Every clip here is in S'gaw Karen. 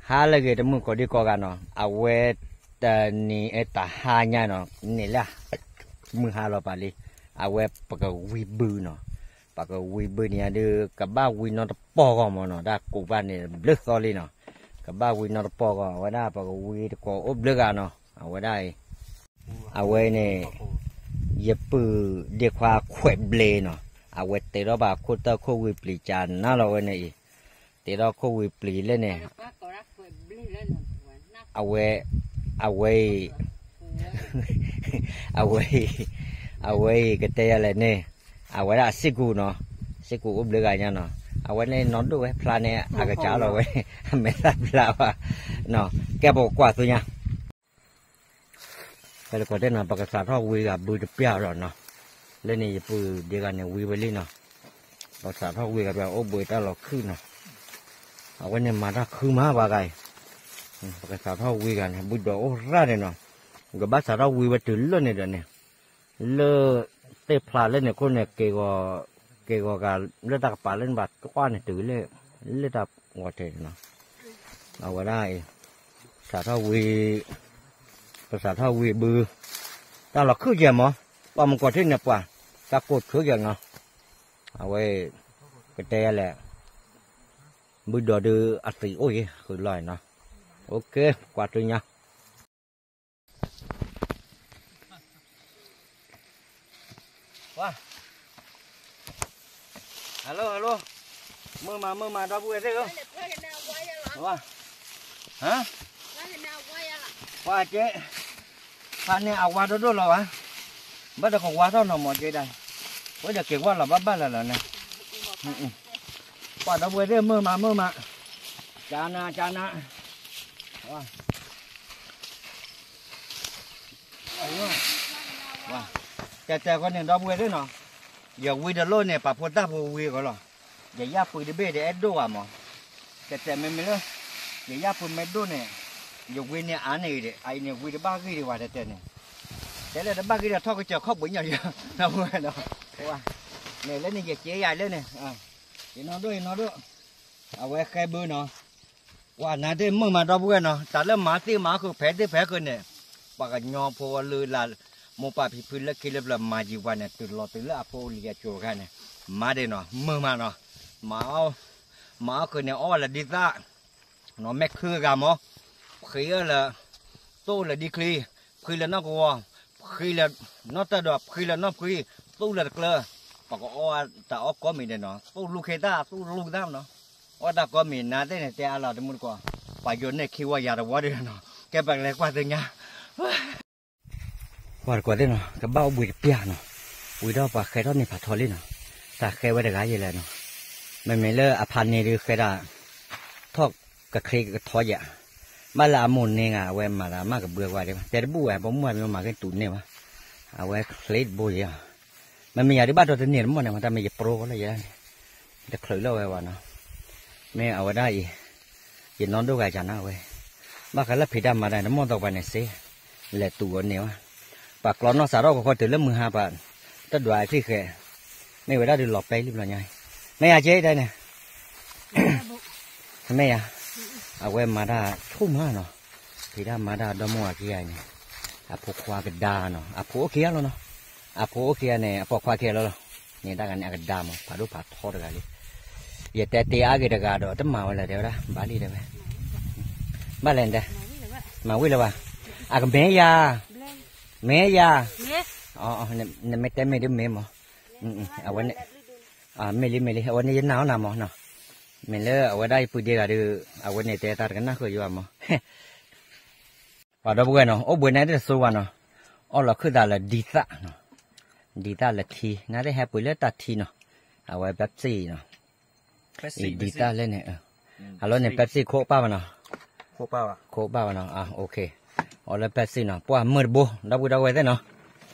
ဟါလၢအဂ့ၤ တမုၢ်ကိးဒံကိးဂၤနီၤ, အဝဲတနံၤအတဟါညါနီၤ, န့ၣ်လၢ မုၢ်ဟါလီၤပာ်လံ, အဝဲပကဝံဘုနီၤ, ပကဝံဘုန့ၣ်ညါဒုး ကဘၣ်ဝံနီတပီၢ်ဂီၢ်မးနီၤ, တၢ်ကူးဘၣ်န့ၣ်ဘျုးသီလံနီၤ, ကဘၣ်ဝံနီတပီၢ်ဂီၢ်, အဝဲဒၣ်ပကဝံတကိးအိၣ်ဘျုးဂၤနီၤ, အဝဲဒၣ်အံၤ အဝဲန့ၣ် ယပုၢ်ဒ့ခွါခွဲးဘျ့နီၤ, အဝဲတဲထီၣ်ဘၣ်ခိၣ်တၢၢ်ခိၣ်ဝံၤပျံၤကနၤလီၤဝဲန့ၣ်အံၤ, တဲထီၣ်ခိၣ်ဝံၤပျံၤလဲၣ်န့ၣ်, အဝဲ, အဝဲအံၤ, အဝဲအံၤ, အဝဲအံၤကတဲယၤလဲၣ်န့ၣ်, အဝဲဒၣ်အစ့ၢ်ကီးနီၤ, စ့ၢ်ကီးအိၣ်ဘျုးဂၤညါနီၤ, အဝဲန့ၣ်နီၢ်ဒိၣ်ဝဲဖျါန့ၣ် အကစၢ်လီၤဝဲ, အမဲာ်သၣ်ဖျါဘၣ်, ကဲပကကွၢ်သ့ၣ်ညါ ဖဲလၢကီးတဲနီၤ ပကစးထီၣ်ဝံဂၤဘုတပျၢ်ဒီးနီၤ, လၢန့ၣ်ယပုၢ်ဒ့ဂၤန့ၣ်ဝံဝဲလံနီၤ, ပကစးထီၣ်ဝံဂၤဘုအိၣ်ဘှံးတၢ်လီၤခုၣ်နီၤ, အဝဲန့ၣ်မၤတၢ်ခုမးပှၤဂၤအံၤ, ပကစးထီၣ်ဝံဂၤန့ၣ် ဘုဒီးအိၣ်ရၣ်န့ၣ်နီၤ, ကဘၣ်စးထီၣ်ဝံဝဲတုၤလၢန့ၣ်ဒီးန့ၣ်, လၢသ့ၣ်ဖျါလၢန့ၣ်ခိၣ်န့ၣ် က့ၤဂီၤ, က့ၤဂီၤဂၤလၢတၢ်ကပၤလၢန့ၣ်ဘၣ်ကွၢ်န့ၣ်တုၤလၢ, လၢတၢ်ဂီၤတဲာ်န့ၣ်နီၤ, အဝဲဒၣ်အံၤ, စးထီၣ်ဝံ ပစးထီၣ်ဝံဘု, တၢ်လီၤခုၣ်ကဲမး, ပှၤမုၢ်ကီၢ်ထံၣ်န့ၣ်ပှၤ, တၢ်ကိၢ်ဆၢကဲနီၤ, အဝဲ, ကတဲယၤလဲၣ်, ဘုဒီးဒုးအသံးအိၣ်ယဲၤဃုာ်လီၤနီၤ, အိၣ်ကဲ, ကွၢ်တုညါ hello hello, မုာ်မးမုာ်မး ဒီပုၢ်ဝဲၢ်သ့ၣ်ဧၢ, ဟါ, ပှၤကဲ, ဖးန့ၣ်အဝါဒိၣ်ဒိၣ်လီၤဘၣ်, ဘၣ်ဒီးကဝါထီၣ်နီၤမးကဲဒၣ်, ဝဲဒီးက့ၤဝါလီၤဘၣ်ဘၣ်လၢလီၤန့ၣ်, ပှၤဒီပုၢ်ဝဲၢ်သ့ၣ်မုာ်မးမုာ်မး, ကနၤကနၤ တဲတဲဃီန့ၣ် ဒီပုၢ်ဝဲၢ်သ့ၣ်နီၤ, ယဝံတလိၣ်န့ၣ် ပာ်ဖိသၣ်ဖိဝံအဂီၢ်လီၤ, ယယၢ်ပှ့ၤတဘ့ၣ်ဒီးအဲၣ်ဒိၣ်ဘၣ်မး, တဲတဲမ့မ့ၢ်လၢ, ယယၢ်ပှ့ၤမ့ၢ်ဒိၣ်န့ၣ်, ယဝံန့ၣ်အါန့ၢ်ဒီး အအံၤန့ၣ်ဝံတဘၣ်ဂ့ၢ်ဒံးဘၣ်တဲတဲန့ၣ်, တဲလၢတဘၣ်ဂ့ၢ်ဒီးထီၣ်ကစၢၢ်ခီၣ်ပှ့ၤညီယၤ, ဒီပုၢ်ဝဲၢ်နီၤ, န့ၣ်လၢန့ၣ်ယကဲယၤလၢန့ၣ်, ယနီၢ်ဒိၣ်ယနီၢ်ဒိၣ်, အဝဲဃဲဘုနီၤ ကွၢ်နၤသ့ၣ်မုာ်မးဒီပုၢ်ဝဲၢ်နီၤ, တၢ်လၢမၤသ့ၣ်မၤအီၣ်ဃုာ်ဖဲသ့ၣ်ဖဲဃုာ်န့ၣ်, ပှၤကညီဖိလၢလၢ်, မိၢ်ပၢ်ဖံဖုလၢခံလၢပျၢၤမၤယံၤပှၤန့ၣ် တုၤလီၤတုၤလၢအဖိအလံၤအစိၤအခါန့ၣ်, မၤဒဲးနီၤ မုာ်မးနီၤ, မၤအီၣ်, မၤအီၣ်ဃုာ်န့ၣ် အီၣ်ဝဲလၢဒ်သၣ်, နီၤမ့ၢ်ခုဂၤမး, ဖှံအီၣ်လၢ, သူၣ်လၢဒ်ချံ, ဖှံလၢနီၢ်ကဝီၤ, ဖှံလၢ, နီၢ်တၢ်ဒီးဖှံလၢနီၢ်ဖှံ, သူၣ်လၢတကျၢ, ပကအီၣ်တၢ်အီၣ်ကိးမံၤဒဲးနီၤ သူၣ်လူၢ်ခ့သၣ် သူၣ်လူၢ်ကသၣ်နီၤ အီၣ်တၢ်ကိးမံၤနၤသ့ၣ်န့ၣ် တဲအါလီၤတမုၢ်တကိး, ပှၤယိၤန့ၢ်ခံဝီယၤတဝီဒံးနီၤ, ကဲပကလဲၤကွၢ်သ့ၣ်ညါ, ပှၤတကိးသ့ၣ်နီၤ ကဘၣ်အိၣ်ဘှံးတပျၢ်နီၤ, ဝံၤဒီးပှၤဃဲထီၣ်န့ၢ်ဖးထီလံနီၤ, တၢ်ဃဲဝဲတဂၤယဲလဲၣ်နီၤ, မ့မ့ၢ်လၢအဖးန့ၣ်ဒုးဃဲဒၣ်, ထီၣ်ကချ့ကထီယဲၢ်, ဘၣ်လၢအမိၢ်န့ၢ်ဂၤ အဝဲမၤသးမၢ်ကဘှၢကွၢ်ဒံးဘၣ် တဲတဘူၣ်ဝဲ ပမိၢ်အမံၤမၤက့ၤတူာ်န့ၢ်ဘၣ်, အဝဲချ့တဘိယဲၢ် မ့မ့ၢ်ယၤဒုးဘၣ်ဒီးတန့ၢ်တမီၢ်န့ၣ် မ့ၢ်တၢ်မ့ၢ်ယပြိကီလၢယဲၢ်န့ၣ်, တချုးလၢဝဲဘၣ်နီၤ, မ့ၢ်အဝဲဒၣ်အံၤ, ယနီၢ်ဒိၣ်ဂၤယၤနၤဝဲ, ဘၣ်ဃးလၢဖံးတၢ်မၤတၢ်တမီၢ်သီပှၤန့ၣ်စ့, လဲၤတူာ်အီၤန့ၢ်ဝဲ, ပှၤကျီနီၢ်စးထီၣ်ကခီတုၤလၢမုၢ်ဟါပှၤ, တဒွးအထံၣ်ဃဲ, မ့ၢ်ဝဲဒၣ်ဒုးလီၤပဲလံဘျီညါ, မ့ၢ်ယၤကဲတၢ်န့ၣ် မ့ၢ်ယၤ, အဝဲမၤတၢ်ဆိကမိၣ်နီၤ, ဖံးတၢ်မၤတၢ်ဒီမါဝၤခံဂၤအံၤန့ၣ်, အဖိခွါကဒါနီၤ အဖိအိၣ်ခံဂၤလီၤနီၤ, အဖိအိၣ်ခံဂၤန့ၣ် အပိာ်ခွါခံဂၤလီၤလီၤ, န့ၣ်တၢ်ဂၤန့ၣ် အကဒါမး ဖးဒိၣ်ဖးထီတဂၤလံ, ယတဲတ့အါဂ့ၤတဂၤဒီးတမၤဝဲလၢၤတဲဝဲဒၣ် ဘၣ်လံတဲ, မၤဝံၤလၢၤဘၣ်, အကမ့ၢ်ယၤ, မ့ၢ်ယၤ, နမ့ၢ်တဲမ့ၢ်ဒုးမ့ၢ်မး, အဝဲန့ၣ်, မ့ၢ်လံမ့ၢ်လံ အဝဲန့ၣ်ယနာ်အီၤနၤမးနီၤ, မ့ၢ်လၢအဝဲဒၣ်ယပုၢ်ဒ့ဂၤဒီး, အဝဲန့ၣ်တဲတၢ်တကနၣ်ဃုာ်ယၤမး ပှၤဒီပုၢ်ဝဲၢ်နီၤ အိၣ်ဘှံးန့ၣ်တစိဝဲနီၤ, အီၣ်လီၤခုၣ်သးလၢဒံသၣ်နီၤ, ဒံသၣ်လၢထံ နသ့ၣ်ဟဲပှ့ၤလၢတၢ်ထံနီၤ, အဝဲ Pepsi နီၤ, ဒံသၣ်လၢန့ၣ်, ဟးလီၤန့ၣ် Pepsi ခိးပၢ်ဘၣ်နီၤ, ခိးပၢ်ဘၣ်နီၤ, အီၣ်လၢ Pepsi နီၤ ပှၢ်မုာ်တဘိ ဒီပုၢ်ဒီဝဲၢ်သ့ၣ်နီၤ,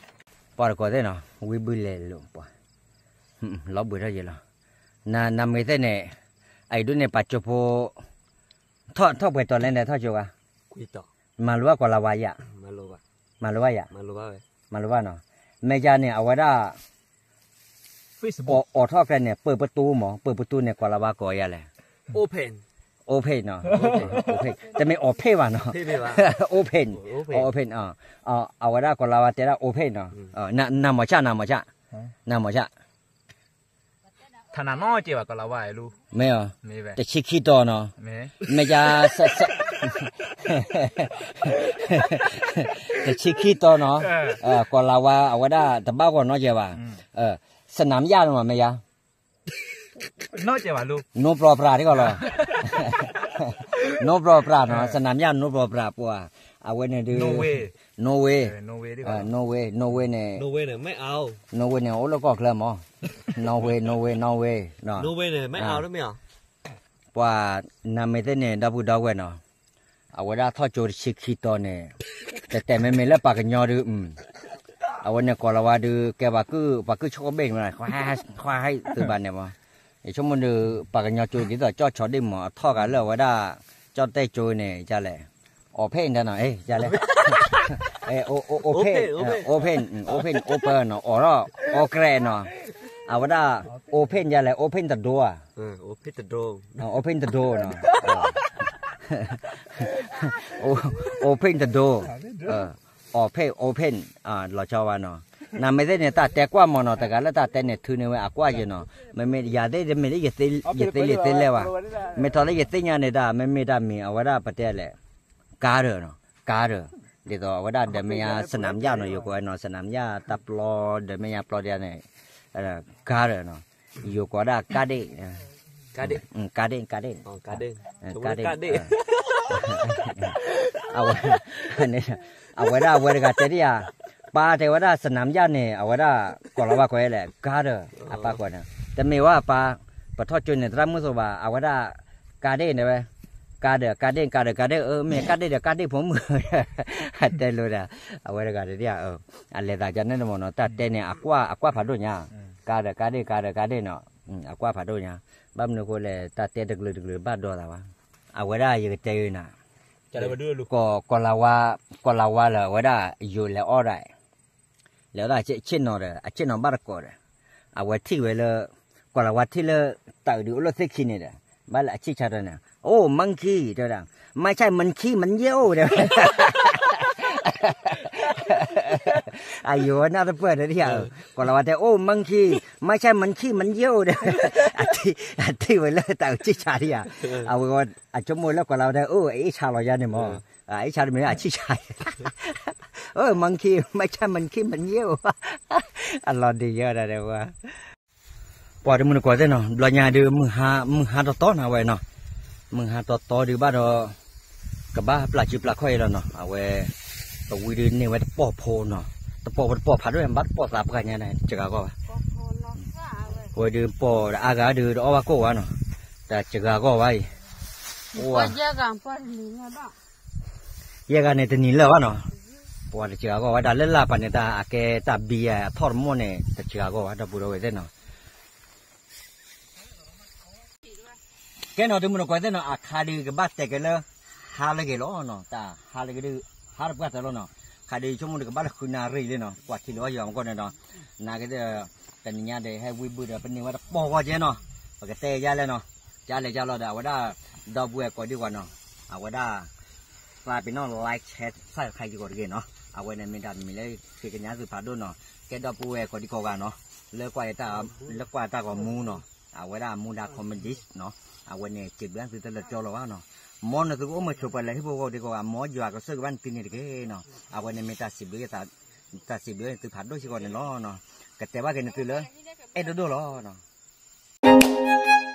ပှၤတကိးသ့ၣ်နီၤ ဝံဘုလဲၤလိာ်ပှၤ, လီၤဘှံးထီၣ်ယဲၢ်လီၤ, နမ့ၢ်သ့ၣ်န့ၣ်, အအံၤဒုးန့ၣ် ပှၤကၠိဖိ ထီၣ်ပှဲၤတီၤလဲၣ်န့ၣ် ထီၣ်ကၠိဂၤ, မၤလိဘၣ်ကိးလၤဝါယၤ, မၤလိဘၣ်ယၤ, မၤလိဘၣ်နီၤ, မ့ၢ်ယၤန့ၣ် အဝဲဒၣ် အိးထီၣ်ကျဲန့ၣ် ပၢၢ်ပတူမး ပၢၢ်ပတူန့ၣ် ကိးလၤဝါကိးယၤလဲၣ်, open, open နီၤ, open တမ့ၢ် open ဘၣ်နီၤ, open, open အဝဲဒၣ်ကိးလါဝါတဲဒၣ် open နီၤ, နမီၤဆၣ် နမီၤဆၣ်, နမီၤဆၣ် ထးနးနီၢ်ကဲဘၣ်ကီးလၤဝါလီၤ, မ့ၢ်အီၤ, တဆံခံတီၤနီၤ, မ့ၢ်ယါ တဆံခံတီၤနီၤ, ကီးလၤဝါအဝဲဒၣ်တဘၣ်ဂီၤနီၢ်ကဲဘၣ်, စနၣ်ယၣ်နီၤ မ့ၢ်ယါ, နီၢ်ကဲဘၣ်လီၤ, နိပျီပြးတဂီၢ်လီၤ, နိပျီပြးနီၤ, စနၣ်ယၣ်နိပျီပြးပှၤ, အဝဲန့ၣ်ဒုး, နိဝ့, နိဝ့, နိဝ့, နိဝ့န့ၣ်, နိဝ့န့ၣ် အိၣ်လၢကီၢ်ချၢမး, နိဝ့, နိဝ့, နိဝ့, ပှၤနမ့ၢ်သ့ၣ်န့ၣ် ဒီပုၢ်ဒီဝဲၢ်နီၤ, အဝဲဒၣ်ထီၣ်ကၠိတဆံခံတီၤန့ၣ်, တတဲာ်မ့မ့ၢ်လၢပှၤကညီဒုး, အဝဲန့ၣ်ကီးလၤဝါဒုး ကဲပှၤကုၢ် ပှၤကုၢ်ဆိကဘ့ၣ်န့ၣ်, ခွါဟဲသုးဘၣ်န့ၣ်မး, ယဆိကမိၣ်ဒုး ပှၤကညီကၠိဒ်သိးကၠီၣ်ဆီဒ့ၣ်မး အထီၣ်ဂၤလၢအဝဲဒၣ် ကၠီၣ်တဲၣ်ကၠိန့ၣ် ယလဲၣ်, အီၣ်ဖ့ၣ်န့ၣ်နီၤ, ယလဲၣ်, open, open, open, open နီၤ, အီၣ်ထီၣ် အီကရဲးနီၤ, အဝဲဒၣ် open ယလဲၣ်, open the door, open the door နီၤ, open the door, open, open လီၤဆီဝဲနီၤ, နမ့ၢ်သ့ၣ်န့ၣ် တၢ်တဲကွၢ်မးနီၤ, တဂၤလၢတၢ်တဲန့ၣ် ထုးန့ၢ်ဝဲအကွၢ်ယဲနီၤ, မ့မ့ၢ်ယၤသ့ၣ်တမ့ၢ်လၢယသ့လံာ်သ့လဲၢ်ဘၣ်, မ့ၢ်ထီၣ်လၢယသ့ၣ်ညါန့ၣ်ဒၣ် မ့မ့ၢ်တၢ်မံၤ အဝဲဒၣ်ပတဲလဲၣ်, ကါဒီးနီၤ, ကါဒီး, ဒ်သိးအဝဲဒၣ်ဒီးမ့ၢ်ညါ စနၣ်ယၣ်နီၤ, ယိၤကီးနီၤ, စနၣ်ယၣ်တၢ်ပျီဒီးမ့ၢ်ညါပျီဒ်န့ၣ်, ကါဒီးနီၤ, ယိၤကီးဒၣ်ကါဒ့ၣ်, ကါဒ့ၣ်, ကါဒ့ၣ်, ကါဒ့ၣ်, အဝဲဒၣ်အဝဲတဂၤတဲဒ်ယၤ, ပၢ်တဲဝဲဒၣ် စနၣ်ယၣ်န့ၣ် အဝဲဒၣ်ကီးလၤဝါကိးယဲလဲၣ်, ကါဒီး, အပၢ်ကိးန့ၣ်, တမ့ၢ်ဝဲအပၢ်, ပထီၣ်ကၠိန့ၣ် သရၣ်မုၣ်သိးဘၣ် အဝဲဒၣ်, ကါဒ့ၣ်န့ၣ်ဝဲ, ကါဒီးကါဒ့ၣ် ကါဒီးကါဒ့ၣ် အမ့ၢ်ကါဒ့ၣ်ဒီးကါဒ့ၣ်ဖိမုၣ်, အတဲလိာ်ဒီး, အဝဲတဂၤတဲဒ်ယၤ, အလဲၤသးကန့ၣ်တမးနီၤ, တၢ်တဲန့ၣ် အကွၢ်အကွၢ်ဖးဒိၣ်ညါ, ကါဒီးကါဒ့ၣ် ကါဒီးကါဒ့ၣ်နီၤ, အကွၢ်ဖးဒိၣ်ညါ, ဘၣ်မနုၤအဃိလဲၣ် တၢ်တဲတကလုာ်တကလုာ်ဘၣ်ဒီးသးဘၣ်, အဝဲဒၣ်ယကတဲဂ့ၤနၤ, ကီးလၤဝါ, ကီးလၤဝါလၢအဝဲဒၣ်ယိၤလဲၤအီၣ်ဒၣ် လဲၤဝဲဒၣ်အဆ့ၣ်နီၤဒီး အဆ့ၣ်နီၤဘၣ်တကိးဒီး, အဝဲထံၣ်ဝဲလၢ, ကီးလၤဝါထံၣ်လၢ, တၢ်အုးဒုးအိၣ်လၢသ့ၣ်ခံန့ၣ်ဒီး, ဘၣ်လၢအဆံၣ်ဆါဒီးန့ၣ် အိၣ် monkey တဲဝဲဒၣ်, မ့ၢ်ဆဲး monkey မ့ၢ်ယဲအိၣ်တဲဝဲ, အယိၤဝဲနၢ်တပၢၢ်တဲဒ်ယၤ, ကီးလၤဝါတဲ အိၣ် monkey, မ့ၢ်ဆဲး monkey မ့ၢ်ယဲအိၣ်တဲ, အထံၣ်ဝဲလၢတၢ်အုးဆံၣ်ဆါဒ်ယၤ, အဝဲ, အဆိကမိၣ်လၢကီးလၤဝါတဲ အိၣ် အအ့ၣ်ဆါလီၤယါန့ၣ်မး, အအ့ၣ်ဆါတမ့ၢ်အဆံၣ်ဆါ အၢ monkey မ့ၢ်ဆဲး monkey မ့ၢ်ယဲအိၣ်, အလီၤဒံးယဲဒၣ်တဲဝဲ, ပှၤတမုၢ်တကိးသ့ၣ်နီၤ ဘျီညါဒုး မုၢ်ဟါတီတီနၤဝဲနီၤ, မုၢ်ဟါတီတီဒုးဘၣ်ဒီး, ကဘၣ်ပျၢ်စုပျၢ်ခီၣ်အံၤလီၤနီၤ အဝဲ, ပဝံဒုးန့ၢ်ဝဲတပီၢ်ဖိနီၤ, တပီၢ်ဖိတပီၢ်ဖးဒိၣ်န့ၣ် ဘၣ်တပီၢ်သးပှၢ်ညါန့ၣ် တစှၤဂီၢ်ဘၣ်, ဝဲဒုးပီၢ်ဒီးအါဂၤဒုးတအီၣ်ဘၣ်ကိၣ်ဝဲနီၤ, တစှၤဂီၢ်ဝဲအံၤ, ယဲၢ်ဂၤန့ၣ်တနံၤလၢာ်ဘၣ်နီၤ, ပှၤတစှၤဂီၢ်ဝဲဒၣ်လၢလၢ်ပာ်န့ၣ် တၢ်အကဲတၢ်ဘံအထီၣ်တမိၢ်န့ၣ် တစှၤဂီၢ်ဝဲ ဒီပုၢ်ဒီဝဲၢ်သ့ၣ်နီၤ ကဲနီၤ တမုၢ်တကိးသ့ၣ်နီၤ အခါဒုးကဘၣ်တဲက့ၤလၢ, ဟါလၢဂ့ၤလီၤနီၤ တၢ်ဟါလၢဂ့ၤဒုး, ဟါတပှၢ်တၢၢ်လီၤနီၤ, ခါဒုးဆိကမိၣ်ဒုးကဘၣ်လၢဃုနၣ်ရံၣ်လံနီၤ ကွၢ်ထံလီၤအီၣ်ယွၤမကီၢ်န့ၣ်ဒီး, နာ်က့ဒီး, တနံၤညါဒီးဟဲဝံဘုဒီး ပန့ၢ်ဝဲတပီၢ်ဂီၢ်ကဲနီၤ, ပကတဲယါလဲၣ်နီၤ, ကလဲၤကလီၤဒီး အဝဲဒၣ်, ဒီပုၢ်ဝဲၢ်ကိးဒံကီးနီၤ, အဝဲဒၣ် သးပ့ၤနီၣ် like share subscribe ယကီးတဂ့ၤနီၤ, အဝဲန့ၣ်မ့ၢ်တၢ်တမံၤလၢ, ဃ့ကညးသုဖးဒိၣ်နီၤ, ကဲဒီပုၢ်ဝဲၢ်ကိးဒံကီးဂၤနီၤ, လၢကွၢ်, လၢကွၢ်တၢ်ဂီၤမူနီၤ, အဝဲဒၣ်မူဒါ comedy နီၤ, အဝဲန့ၣ် စံးဘျုးသုတလၢာ်ပျီလီၤဘၣ်နီၤ, မ်နသုကအိၣ်မုာ်ဆိးပှဲၤလၢဟံၣ်ဖိဃီဖိဒံကီးဂၤ မ်ယွၤကဆိၣ်ဂ့ၤဘၣ်နသုန့ၣ်တက့ၢ်နီၤ, အဝဲန့ၣ်မ့ၢ်တၢ်စံးဘျုး, တၢ်စံးဘျုးသုဖးဒိၣ်စ့ၢ်ကီးန့ၣ်လီၤနီၤ, ကတဲဘၣ်က့ၤနသုလၢ, အဲၣ်ဒိၣ်ဒိၣ်လီၤနီၤ.